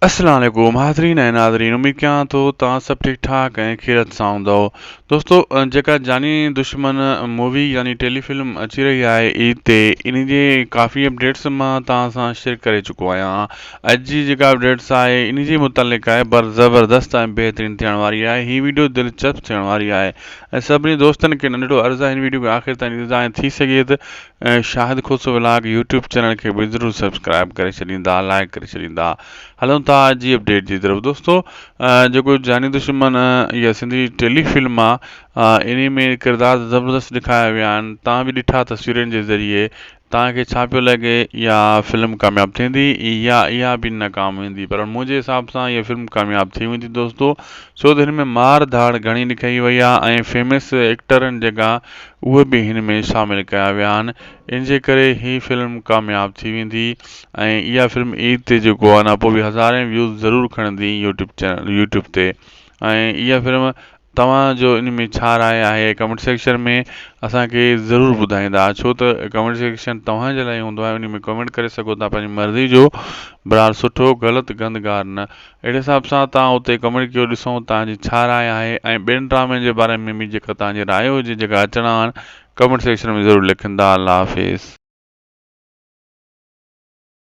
السلام عليڪم حاضرين ۽ ناظرين اميد ڪيان ٿو توهان سڀ ٺيڪ ٺاڪ ۽ خيرت سان هوندؤ دوستو جيڪا جاني دشمن مووي يعني ٽيلي فلم اچي رهي آهي عيد تي ان جي ڪافي اپڊيٽس مان توهان سان شيئر ڪري چڪو آهيان اڄ جي جيڪا اپڊيٽس آهي ان جي متعلق آهي پر زبردست ۽ بهترين ٿيڻ واري آهي هي ويڊيو دلچسپ ٿيڻ واري آهي ۽ سڀني دوستن کي ننڍڙو عرض آهي هن ويڊيو کي آخر تائين ڏسندا ۽ ٿي سگهي ته Shahid Khoso vlog YouTube channel کي به ضرور سبسڪرائب ڪري ڇڏيندا لائڪ ڪري ڇڏيندا هلون ٿا اڄ جي اپڊيٽ جي طرف دوستو جيڪو جاني دشمن يا سنڌي ٽيلي فلم آ انهي ۾ ڪردار زبردست ڏيکاريا ويا آهن تان به ڏٺا تصويرن جي ذريعي تان کي ڇا پيو لڳي يا فلم ڪامياب ٿيندي يا اها به ناڪام ويندي پر منهنجي حساب سان اها فلم ڪامياب ٿي ويندي دوستو ڇو ته هن ۾ مار ڌاڙ گهڻي ڏکائي وئي آ ۽ فيمس ايڪٽرن جيڪا اهي به هن ۾ شامل ڪيا ويا آهن ان جي ڪري هي فلم ڪامياب ٿي ويندي ۽ اها فلم عيد تي جيڪو آهي نه پوء به هزارين ويوز ضرور کڻندي يوٽيوب چينل يوٽيوب تي ۽ اها فلم توهان جو ان ۾ ڇا راء آهي ڪمينٽ سيڪشن ۾ اسان کي ضرور ٻڌائيندا ڇو ته ڪمينٽ سيڪشن توهان جي لاء هوندو آهي ان ۾ ڪمينٽ ڪري سگهو ٿا پنهنجي مرضي جو برحال سٺو غلط گندگار نه اهڙي حساب سان توهان اتي ڪمينٽ ڪيو ڏسون توهان جي ڇا راء آهي ۽ ٻين ڊرامن جي باري ۾ به جيڪا توهان جي راء هجي جيڪا اچڻا آهن ڪمينٽ سيڪشن ۾ ضرور لکندا الله حافظ.